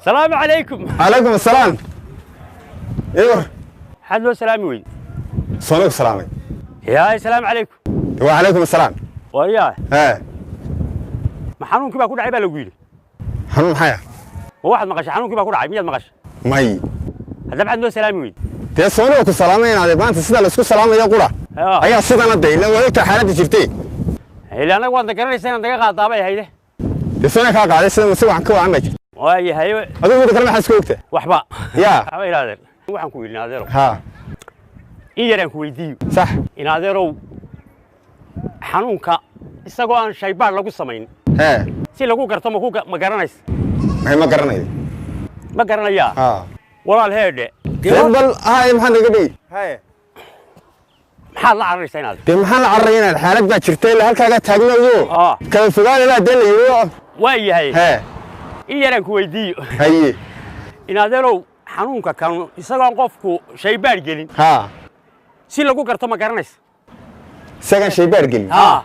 Salaamu calaykum. Calaykum asalaam. Iwar. Maxaad loo salaami weyde? Soona ku salaamay. Yaa, salaamu calaykum. Wa calaykum asalaam. Waryaa. Hee. Ma xanuunkii baa ku dhacay baa lagu yidhi? Xanuun maxaya? Ma waxaad maqashay xanuunkii baa ku dhacay, miyaad maqashay? May. Hadda maxaad loo salaami weyde? Dee soona ku salaamay inaade maanta sida la isku salaamayo qura ayaa sidana de ila waa ogtaa xaaladda jirtay. Ila annaga waad na garanaysaa inaad naga qaadaabay hayde. Dee soona kaa qaaday sida si waxan ka wacan baa jirta. Waayahay. Adigu mida kale maxaad isku ogtaa? Waxba. Yaa. Waxba inaadeer, waxaan ku yidhi inaadeerow, haa, in yaraan ku weydiiyo. Sax. Inaadeerow, xanuunka isagoo aan shaybaar lagu samayn hee, si lagu garto ma ku ma garanaysa? Maxay ma garanayo? Ma garanayaa? Haa. Walaal heedhe. Dee bal haye, maxaa naga dhigi? Haye. Maxaad la cararaysaa inaad? Dee maxaan la cararaya inaad xaalad baa jirta ilaa halkaagaa taagnayo kala fogaan ilaa dee la yidhi. Waayahay. Hee. In yaraan ku weydiiyo. Haye. Inaadeerow, xanuunka kan isagoon qofku shaybaar gelin haa, si lagu garto ma garanaysa? Isagaan shaybaar gelin? Haa,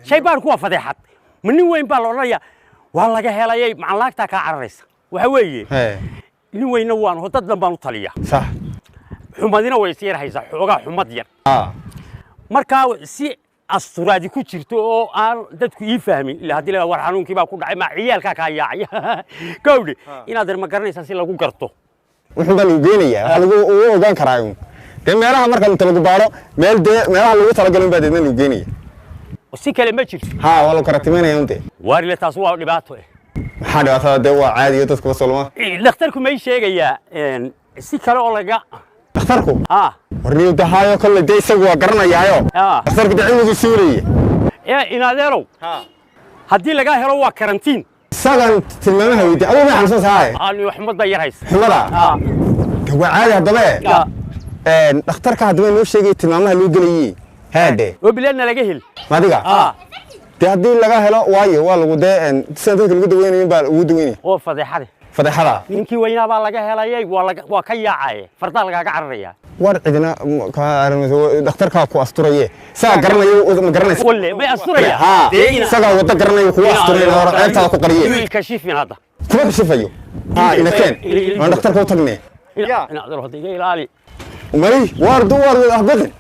shaybaarku waa fadeexad. Ma nin weyn baa la odhanayaa waa laga helayay macanlaagtaa kaa cararaysa? Waxa weeye, hee, nin weynna waan ho, dad dhan baan u taliya. Sax. Xumadina way is yar haysaa, xoogaa xumad yar. Markaa si asturaadi ku jirto oo aan dadku ii fahmin, ila haddii la war xanuunkii baa ku dhacay, ma ciyaalkaa kaa yaacay gawdhe. Inaad ma garanaysaa si lagu garto? Wuxun baa lagu geenayaa, waxaa lagu ugu ogaan karaa uun dee meelaha marka inta lagu baaro, meel dee meelaha lagu talagalay baa deedna lagu geenaya. Si kale ma jirto? Haa, waa lagu karatimaynaya un dee. Waarile, taas waa dhibaato eh. Maxaa dhibaatada? Dee waa caadiyo, dadkuba soloma. Dhakhtarku may sheegayaa si kale oo laga Dhakhtarku? Ah. Warniyo dahaayo kolle dee isagu waa garanayaayo. Dhakhtarku dee cilmigii suulaya. Ee inadeerow, haddii lagaa helo waa karantiin. Isagan tilmaamaha weydiy. Adigu ma xanuunsan tahay? Aan xumad baa yar haysa. Xumada dee waa caadi haddaba e. Dhakhtarka haddaba noo sheegay tilmaamaha loo gelayey haadhe. Oo bilaadna laga heli. Madiga dee haddii laga helo waayo waa lagu dee sida dadka lagu daweynayo baa lagu daweynaya. Oo fadeexade. Fadeexada. Ninkii weynaa baa laga helayay, waa laga waa ka yaacaye, fardaa lagaaga cararaya. War cidina dhakhtarkaa ku asturaye, isagaa garanayo, ma garanaysa? Walle may asturaya. Haa, isagaa waddo garanayo kugu asturay hore, ceebtaada ku qariye. Wiil kashifin hadda. Kuma kashifayo. Haa, ina keen waan dhakhtarka u tagnee. Inaad hadda iga ilaali. May waar du waar habaqin.